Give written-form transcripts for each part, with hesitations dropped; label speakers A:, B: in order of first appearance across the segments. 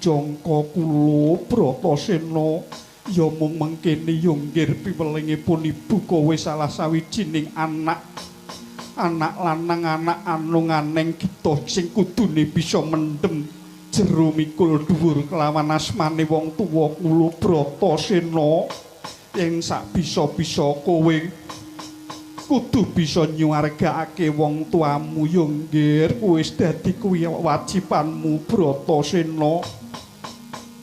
A: dijangka kula Bratasena. Ya mung mengkene ya nggir, piwelingipun ibu kowe salah sawijining anak anak lanang anak anunganing kita sing kudune bisa mendem jero mikul dhuwur kelawan asmane wong tuwa kula Bratasena. Yen sak bisa-bisa kowe kudu bisa nyuwargakake wong tuamu ya nggir, kuwi wis dadi kuwi wajibanmu Bratasena.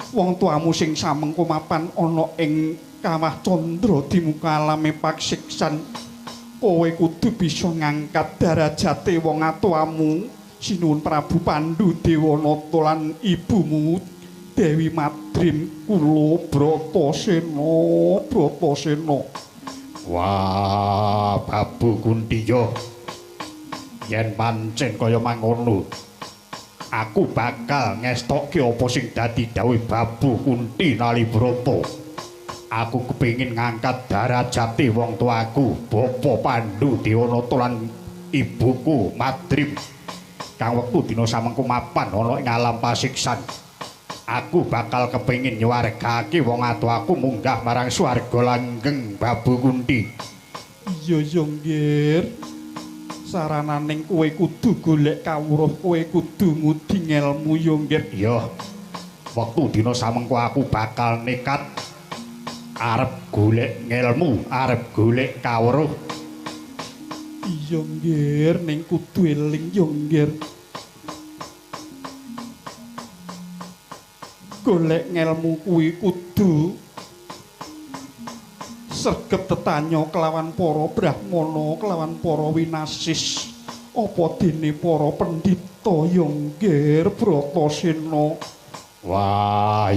A: Wong tuamu sing samengko mapan ana ing Kawah Candra di muka alame pasiksan, kowe kudu bisa ngangkat darajate wong atuamu Sinuwun Prabu Pandu Dewanata lan ibumu Dewi Madrim kula Bratasena. Bratasena.
B: Wah, Babu Kuntiya, yen pancen kaya mangono aku bakal ngestokke apa sing dadi dawuh Babu Kunti Nalibrata. Aku kepengin ngangkat darajate wong tuaku, Bapa Pandu Dewanata lan ibuku Madrim, kang wektu dina samengko mapan ana ing alam pasiksan. Aku bakal kepengin nyuwargake wong atuaku munggah marang swarga langgeng, Babu Kunti.
A: Iya ya nggir. Sarananing kowe kudu golek kawruh, kowe kudu ngudi ngelmu ya nggir.
B: Iya. Wektu dina samengko aku bakal nekat arep golek ngelmu, arep golek kawruh.
A: Iya nggir, ning kudu eling ya nggir. Golek ngelmu kuwi kudu sregep tetanya kelawan para brahmana, kelawan para winasis, apa dene para pendhita ya nggir Bratasena.
B: Wah,